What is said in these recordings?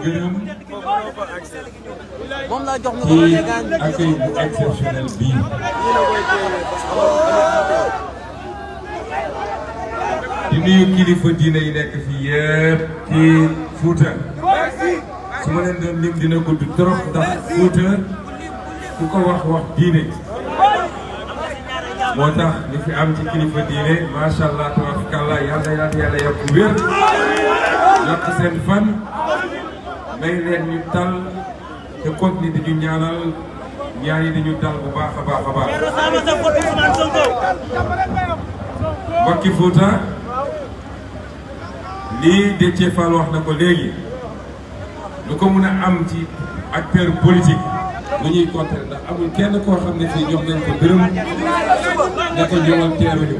gërëm ci accueil bu exceptionnel bii. di nuyu kilifa diine yi nekk fii yëpp ci Fouta. su ma leen doon lim dina gudd trop ndax Fouta ku ko wax diine. moo tax li fi am ci kilifa diine macha allah tabarakallah yàlla yokk wér yokk seen fan may leen ñu tal te continuer di ñu ñaanal ñaan yi di ñu dal bu baax a baax a baax. mbokki Fouta lii Déthié Fall wax na ko léegi lu ko mun a am ci acteur politique lu ñuy compter ndax amul kenn koo xam ne fii jox nañ ko dërëm ne ko ñëwal teeruñu.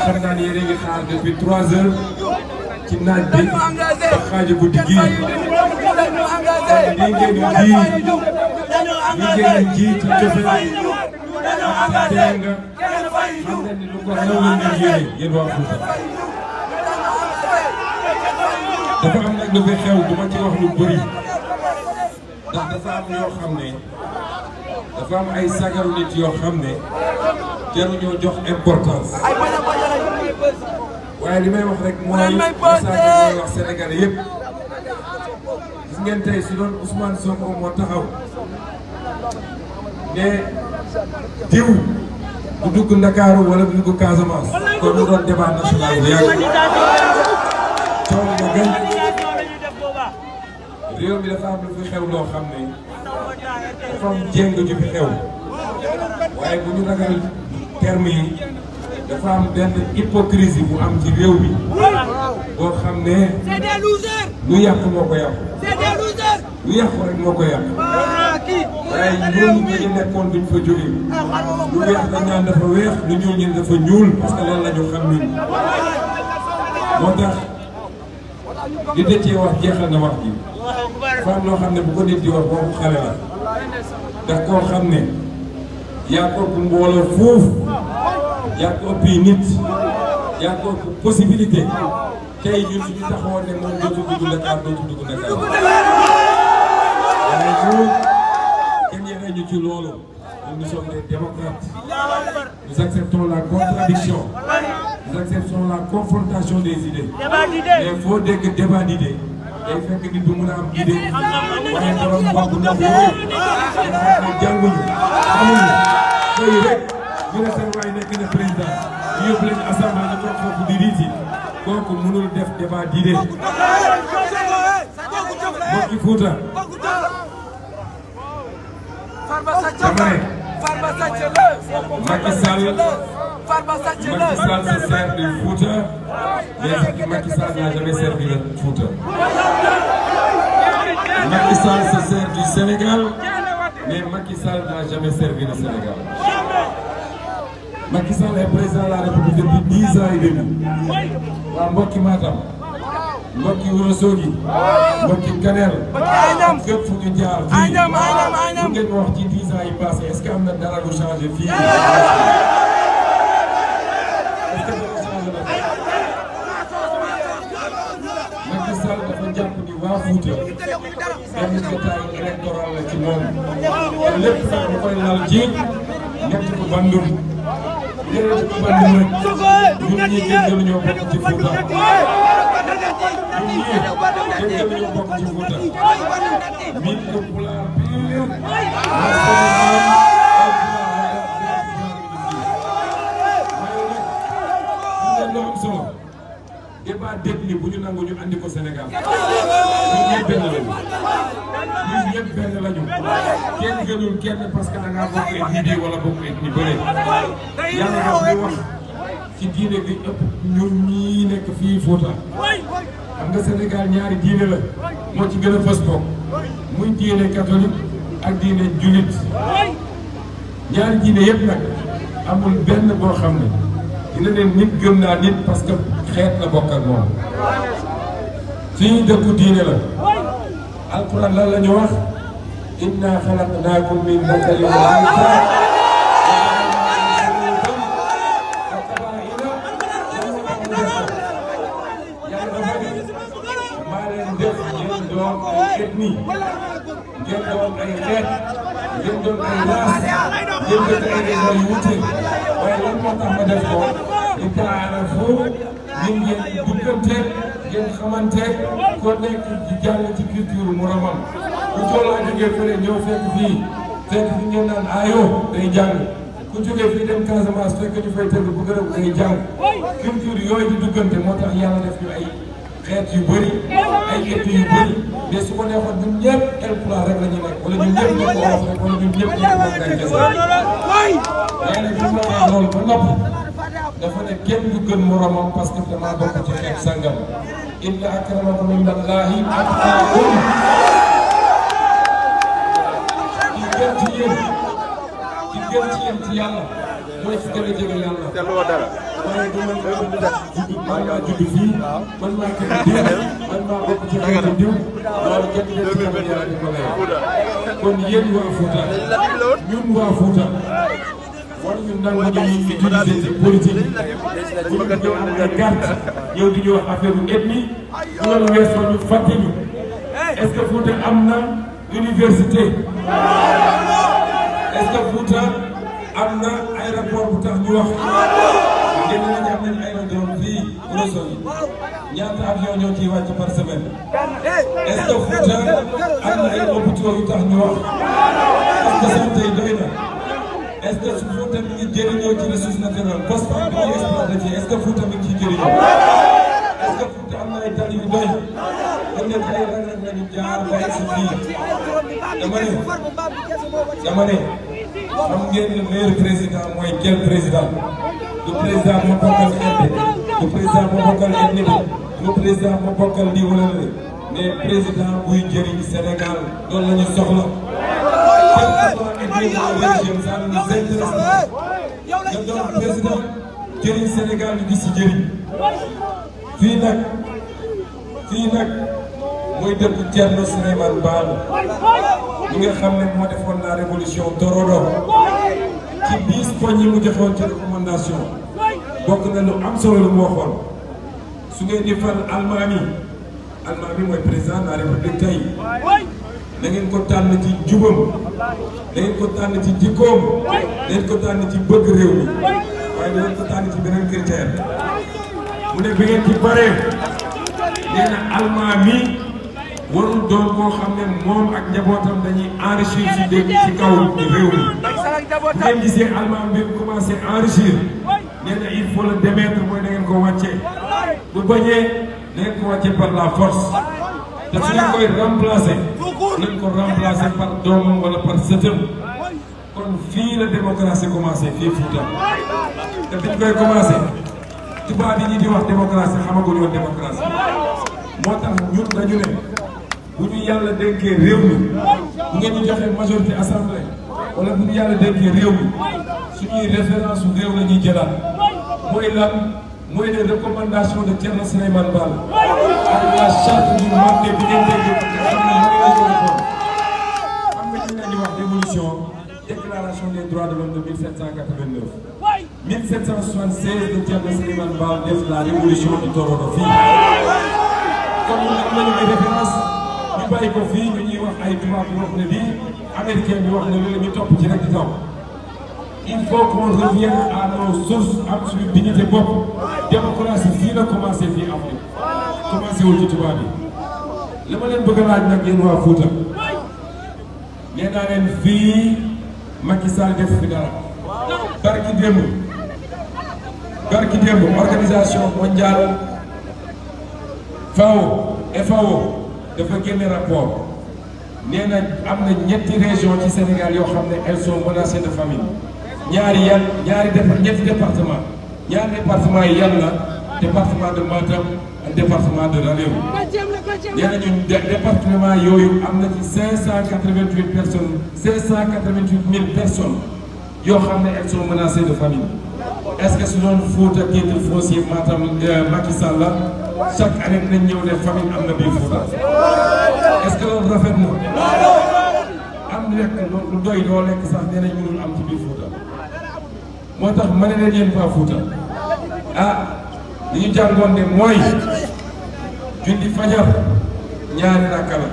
xam naa ne yéen a ngi xaar depuis 3 heures ci naaj bi ba xaaju guddi gii lii ngeen ji ci cofeel ak teel nga xam ne ni lu ko raw la ngeen yéene yéen waa Fouta. dafa am nag lu fi xew du ma ci wax lu bëri ndax dafa am yoo xam ne dafa am ay sagaru nit yoo xam ne jaruñoo jox importance waaye li may wax rek mooy message bi mooy wax Sénégalais yëpp gis ngeen tey su doon Ousmane Sonko moo taxaw ne diw du dugg Ndakaaru wala du dugg Casamance kon mu doon débat national bu yàgg coow na gën réew mi dafa am lu fi xew loo xam ne dafa am jéng ju fi xew waaye bu ñu ragal terme yi dafa am benn hypocrisie bu am ci réew mi boo xam ne lu yàq moo ko yàq lu yàq rek moo ko yàq waaye ñun ñu nekkoon duñ fa jóge lu weex dañ naan dafa weex lu ñuul ñun dafa ñuul parce que loolu la ñu xam ñun moo tax li Déthié wax jeexal na wax ji dafa am loo xam ne bu ko nit di wax boobu xale la ndax koo xam ne yaa ko ëpp mbooloo foofu yaa ko ëpp nit yaa ko ëpp possibilité tey ñun suñu taxawoon ne moom dootul dugg Dakar dootul dugg Dakar waaye ñun kenn yéene ñu ci loolu nous sommes des démocrates nous acceptons la contradiction nous acceptons la confrontation des idées mais foo dégg débat d'idées day fekk nit bu mën a am idée waaye borom bokk na yooyu jànguñu xamuñu xëy rek ñu ne seen waay nekk na président ñu yóbbu leen assemblée ñu toog foofu di riiti kooku mënul def débat d'idée mbokki Fouta dama ne Macky Sall se sert du Fouta mais Macky Sall n'a jamais servi le Fouta. Macky Sall se sert du Sénégal mais Macky Sall n'a jamais servi le Sénégal. Macky Sall est président de la République depuis 10 ans et demi. waa mbokki Matam mbokki Ourossogui mbokki Kanel fépp fu ñu jaar fii fu ngeen wax ci 10 ans yi passé est-ce que am na dara lu changé fii est-ce que dara changé na Macky Sall dafa jàpp ni waa Fouta benn détail électoral la ci moom te lépp nag da koy lal ci ñett ko bandum ñett ko bandum rek ñun ñii kenn jëluñoo bokk ci Fouta ñun ñii kenn jëluñoo bokk ci Fouta min ko pulaar pire débat d'ethnie bu ñu nangu ñu andi ko Sénégal ñun ñëpp benn lañu ñun ñëpp benn lañu kenn gënul kenn parce que da ngaa bokk ethnie bii wala bokk ethnie bële yàlla daf ñu wax ci diine gi ëpp ñun ñii nekk fii Fouta xam nga Sénégal ñaari diine la moo ci gën a fës bokk muy diine catholique ak diine jullit ñaari diine yëpp nag amul benn boo xam ne dina ne nit gëm naa nit parce que xeet la bokk ak moom fii dëkku diine la alquran lan la ñu wax inna xalaqnaakum min dakarin wa unsaa maa leen def ngeen doon ay ethnie ngeen doon ay xeet ngeen doon ay race ngeen doon ay régions yu wuute waaye lan moo tax ma def ko di taarafu ngeen duggante ngeen xamante ko nekk di jàng ci culture moromam ku tolloo jógee fële ñëw fekk fi ngeen naan ayo day jàng ku jógee fii dem Casamance fekk ñu fay tëgg bu gërëm day jàng culture yooyu di duggante moo tax yàlla def ñu ay xeet yu bëri ay ethnie yu bëri mais su ko neexoon ñun ñëpp Haalpulaar rek la ñu nekk wala ñun ñëpp nekk Wolof rek wala ñun ñëpp nekk Manding kese mais nag bi ma waxee loolu ba noppi dafa ne kenn du gën moromam parce que damaa bokk ci xeet sangam inna akramakum indallahi atqaakum ki gën ci yéen ci yàlla mooy ci gën a jege yàlla. seetloo dara. waaye du man maa judd fii man maa kii diw man maa bokk ci xeetu diw loolu kenn du ci xam yàlla di ko lay kon yéen waa Fouta ñun waa Fouta war ñu nangu ñu utiliser ci politique bu ñu bëgg am ay carte yow di ñu wax affaire u ethnie loolu weesoo ñu fàtte ñu est-ce que Fouta am na université est-ce que Fouta am na aéroport bu tax ñu wax ngeen ne am nañu aérodrome fii Ourossogui ñaata avion ñoo ciy wàcc par semaine est-ce que Fouta am na ay hôpitaux yu tax ñu wax est-ce que santé yi doy na est-ce que su Fouta mi ngi jëriñoo ci ressource naturelle phosphate bi ñuy exploité ci est-ce que Fouta mi ngi ciy jëriñoo est-ce que Fouta am na ay tali yu doy dañ leen ay rang-rang lañu jaar ba egg si fii dama ne xam ngeen ne meilleur président mooy quel président du président moo bokkal ethnie du président moo bokkal ethnie du président moo bokkal lii wala lii mais président buy jëriñ Sénégal loolu la ñu soxla. quel que soit ethnie wala religion ça ne nous intéresse pas nga doon président jëriñ Sénégal ñu gis ci jëriñ fii nag mooy dëkk Thierno Souleymane Baal ñi nga xam ne moo defoon la révolution Torodo ci 10 poñ yi mu joxoon ci recommandation bokk na lu am solo lu mu waxoon su ngeen di fal Almaami mooy président de la république tey na ngeen ko tànn ci jubam na ngeen ko tànn ci jikkoom na ngeen ko tànn ci bëgg réew mi waaye na ngeen ko tànn ci beneen critère mu ne bi ngeen ci paree nee na Almaami warul doon koo xam ne moom ak njabootam dañuy enrichir ci dégg ci kaw réew mi bu ngeen gisee Almaami bi commencé enrichir nee na il faut le démettre mooy da ngeen ko wàccee bu bañee da ngeen ko wàccee par la force te su ngeen koy remplacer nañ ko remplacer par doomam wala par sëtam kon fii la démocratie commencé fii Fouta te biñ koy commencé tubaab yi ñi di wax démocratie xamaguñu woon démocratie moo tax ñun dañu ne bu ñu yàlla dénkee réew mi bu ngeen ñu joxee majorité assemblée wala bu ñu yàlla dénkee réew mi suñuy référence su réew la ñuy jëlaat mooy lan mooy les recommandations de Thierno Souleymane Baal ak la charte du Mandé bi ngeen dégg xam ne ñu ngi ko defoon xam nga ñu leen di wax dévolution déclaration des droits de l'homme de 1789 1776 de Thierno Souleymane Baal def la révolution du Torodo fii kon ñu am nañu ay référence ñu bàyyi ko fii ñu ñuy wax ay tubaab bi wax ne lii américain bi wax ne loolu ñu topp ci rek di taw il faut qu'on revienne à nos sources am suñu dignité bopp démocratie fii la commencé fii Afrique commencé wul ci tubaab bi li ma leen bëgg a laaj nag yéen waa Fouta nee naa leen fii Macky Sall def fi dara barki démb organisation mondiale FAO dafa génne rapport nee na am na ñetti région ci Sénégal yoo xam ne elles sont menacées de famine ñetti département ñaari département yi yan la département de Matam ak département de Ranérou nee na ñun département yooyu am na ci 588 personnes 588 000 personnes yoo xam ne elles sont menacées de famine est-ce que su doon Fouta titre foncier Matam Macky Sall la chaque année nañ ñëw ne famine am na biir Fouta est-ce que loolu rafet na am lekk lu doy loo lekk sax nee nañ mënul am ci biir Fouta moo tax ma ne leen yéen waa Fouta li ñu jàngoon ne mooy julli fajar ñaari rakka la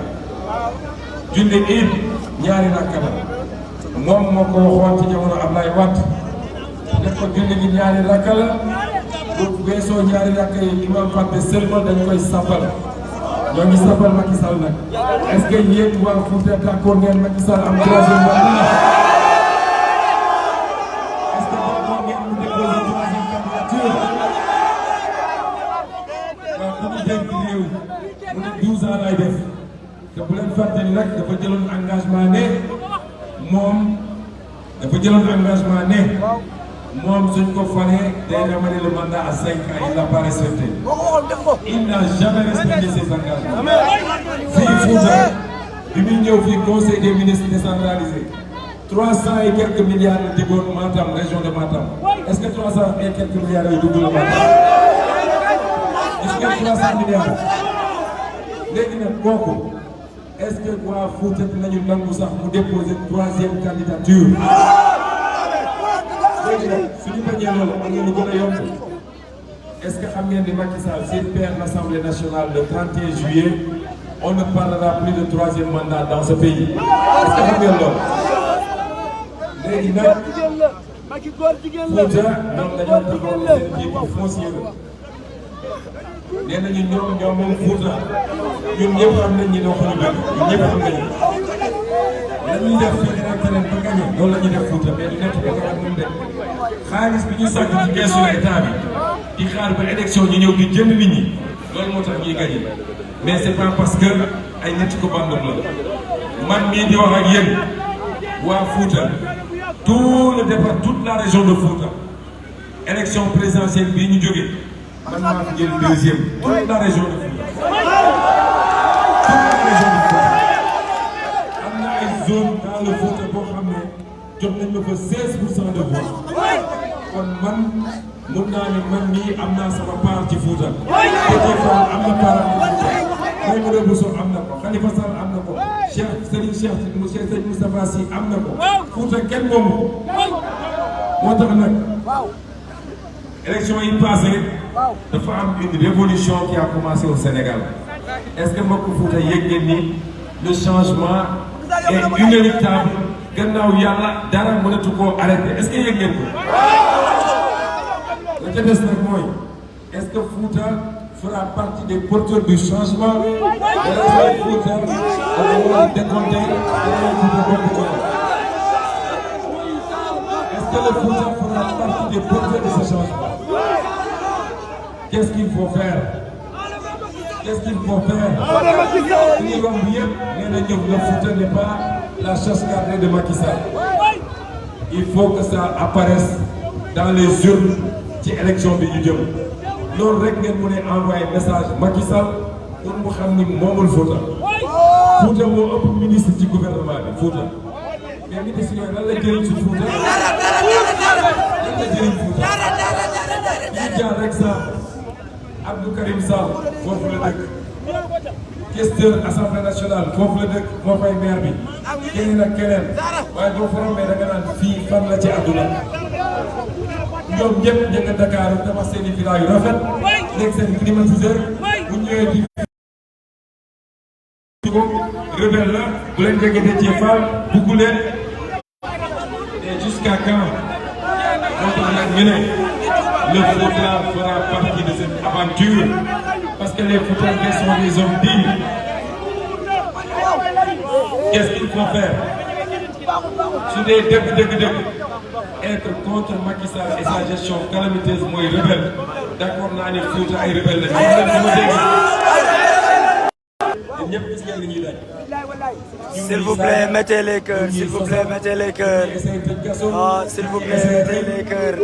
julli iid ñaari rakka la moom moo ko waxoon ci jamono Ablaye Wade ne ko julli gi ñaari rakka la bu weesoo ñaari rakka yi imam Fàtte seulement dañ koy sabbal ñoo ngi sabbal Macky Sall nag est-ce que yéen waa Fouta d'accord ngeen Macky Sall am troisième mandat est-ce que d'accord ngeen mu déposer troisième candidature waaw ku ñu dénk réew mu ne 12 ans lay def te bu leen fàtte ni nag dafa jëloon engagement ne moom moom suñ ko falee day ramener le mandat à 5 ans il n'a pas respecté. Il n'a jamais respecté ses engagements. fii Fouta bi muy ñëw fii conseil des ministres décentralisé 300 et quelques milliards la diggoon Matam région de Matam est-ce que 300 et quelques milliards yooyu dugg la Matam est-ce que 300 milliards léegi nag kooku est-ce que waa Fouta dinañu nangu sax mu déposer troisième candidature. léegi nag suñu bañee loolu am na lu gën a yomb est-ce que xam ngeen ni Macky Sall s'il perd l'Assemblée nationale le 31 juillet on ne parlera plus de troisième mandat dans ce pays est-ce que xam ngeen loolu. léegi nag Fouta ñoom dañoo taxaw seen jiitu foncier la nee nañu ñoom moom Fouta ñun ñëpp xam nañ ñi waxuñu benn ñun ñëpp xam nañu la ñuy def fii rek keneen ba gagné loolu la ñuy def Fouta mais du nekk ba nga xam de xaalis bi ñu sàkk ci keesu état bi di xaar ba élection ñu ñëw di jënd nit ñi loolu moo tax ñuy gagné mais c'est pas parce que ay ñetti ko bandum la man mii di wax ak yéen waa Fouta tout le départ toute la région de Fouta élection présidentielle bii ñu jógee man maa fi jël deuxième toute la région de Fouta am na ay zone dans le Fouta boo xam ne jot nañ ma fa 16% de voix kon man mun naa ne man mii am naa sama part ci Fouta Déthié Fall am na part ci Fouta Maïmouna Bousso am na ko Khalifa Sall am na ko Serigne Cheikh Moustapha Sy am na ko Fouta kenn moomu moo tax nag élection yi passé dafa am une révolution qui a commencé au Sénégal est-ce que mbokk Fouta yëg ngeen ni le changement est inéluctable gannaaw yàlla dara mënatu koo arrêté est-ce que yëg ngeen ko la ca des nag mooy est-ce que Fouta fera partie des porteurs du changement wala Fouta dafa décompté est-ce que le Fouta fera partie des porteurs de ce changement. Qu'est-ce qu'il faut faire? Qu'est-ce qu'il faut faire? Li romb yëpp nee na ñëw le Fouta n'est pas la chasse gardée de Macky Sall. Il faut que ça apparaisse dans les urnes ci élection bi ñu jëm loolu rek ngeen mën a envoyer message Macky Sall pour mu xam ni moomul Fouta. Fouta moo ëpp ministre ci gouvernement bi Fouta mais ministre yooyu lan la jëriñ ci Fouta lan la jëriñ Fouta ñu jaar rek sa Abdou Karim Sall foofu la dëkk questeur assemblée nationale foofu la dëkk moo fay maire bi keneen ak keneen waaye boo fa rombee da nga naan fii fan la ci àdduna ñoom ñëpp ñu ngi Dakar dafa seen i villa yu rafet nekk seen climatiseur bu ñëwee di ko rebelle la bu leen jege Déthié Fall bugg leen et jusqu'à quand moo tax nag ñu ne le Fouta fera partie de cette aventure parce que les Foutanké sont des hommes dignes. Qu'est-ce qu'il faut faire? Su dee dëgg être contre Macky Sall et sa gestion calamiteuse mooy rebelle d'accord naa ne Fouta ay rebelle la ñëpp gis ngeen li ñuy daj. S'il vous plaît, mettez les cœurs. S'il vous plaît, mettez les cœurs. Ah, s'il vous plaît, mettez les cœurs.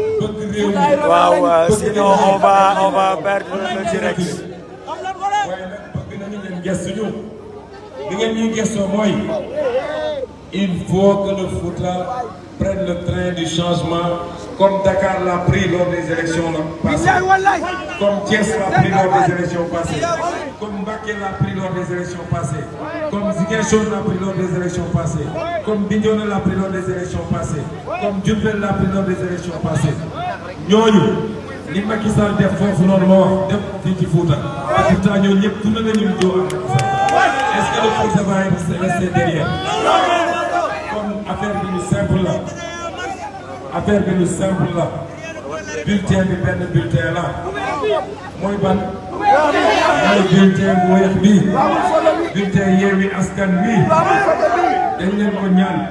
Waaw, sinon on va perdre le direct. waaye nag bëgg nañu ngeen gëstu ñu li ngeen ñuy gëstoo mooy il faut que le Fouta prenne le train du changement comme Dakar l'a pris lors des élections passées, comme Thiès l'a pris lors des élections passées, comme Mbacké l'a pris lors des élections passées, comme Ziguinchor l'a pris lors des élections passées, comme Bignona l'a pris lors des élections passées, comme Diourbel l'a pris lors des élections passées. ñooñu li Macky Sall def foofu noonu moo wax def fii ci Fouta. pourtant ñooñu ñëpp tudd nañu ñu joo ak Macky Sall opposants yi resté derrière kon affaire bi lu simple la affaire bi lu simple la bulletin bi benn bulletin la mooy ban mooy bulletin bu weex bi bulletin Yewwi Askan Wi dañ leen ko ñaan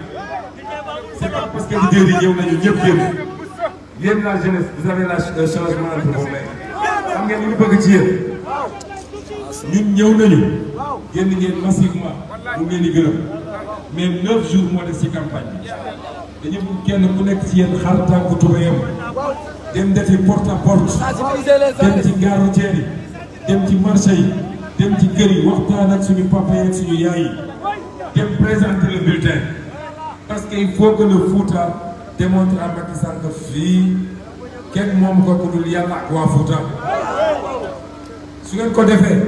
c'est pas parce que leader yi ñëw nañu ñëpp yéen la jeunesse vous avez la changement entre vos mains xam ngeen li ñu bëgg ci yéen ñun ñëw nañu génn ngeen massivement mu ngeen di gërëm mais 9 jours moo des ci campagne bi dañu bëgg kenn ku nekk ci yéen xar tànku tubéyam dem defi porte à porte dem ci gare routière yi dem ci marché yi dem ci kër yi waxtaan ak suñu papa yi ak suñu yaay yi dem présenter le bulletin parce que il faut que le Fouta démontre à Macky Sall que fii kenn moom ko ku dul yàlla ak waa Fouta su ngeen ko defee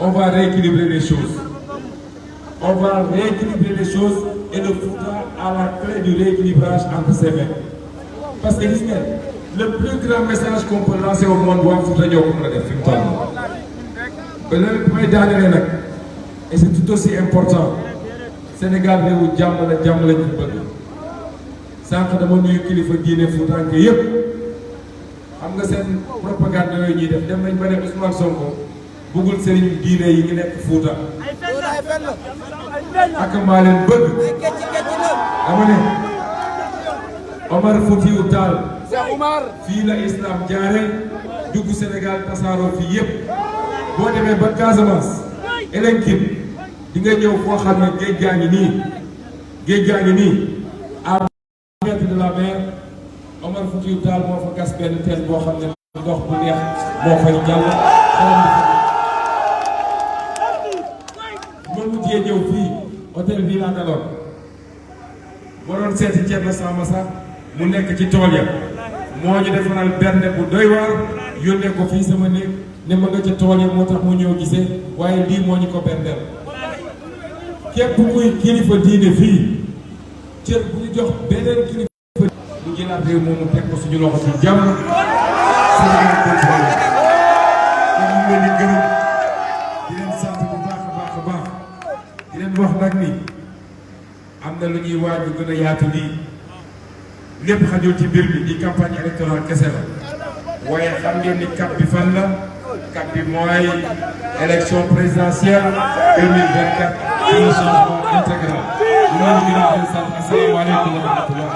on va rééquilibrer les choses on va rééquilibrer les choses et le Fouta a la clé du rééquilibrage entre ses mains parce que gis ngeen le plus grand message qu'on peut lancer au monde waa Fouta ñoo ko mën a def fi mu toll ba léegi bi may daanelee nag et c'est tout aussi important Sénégal réewu jàmm la jàmm lañu bëgg sànq dama nuyu kilifa diine Foutanké yëpp xam nga seen propagande yooyu ñuy def dem nañ ba ne Ousmane Sonko bëggul sëriñ diine yi ñu nekk Fouta ak maa leen bëgg dama ne Omar Foutiyou Tall fii la islam jaare dugg Sénégal tasaaroo fii yëpp boo demee ba Casamance Elenkin di nga ñëw foo xam ne géej gaa ngi nii à mètre de la mer Omar Foutiyou Tall moo fa gas benn teen boo xam ne ndox bu neex moo fay jàll man mujjee ñëw fii hôtel bii laa daloon waroon seeti Thierno Samassa mu nekk ci tool ya moo ñu defaral bernde bu doy waar yónnee ko fii sama néeg ne ma nga ca tool ya moo tax mu ñëw gisee waaye lii moo ñu ko berndeel képp kuy kilifa diine fii cër bu ñu jox beneen kilifa mu jëlaat réew moom mu teg ko suñu loxo ci jàmm Sénégal continué kon ñu leen di gërëm di leen sant bu baax a baax a baax di leen wax nag ni am na lu ñuy waaj gën a yaatu lii lépp xajul ci mbir mi di campagne électorale kese la waaye xam ngeen ni cap bi fan la cap bi mooy élection présidentielle 2024 et le changement intégral. Nous allons dire à vous, assalamu alaikum wa rahmatullah.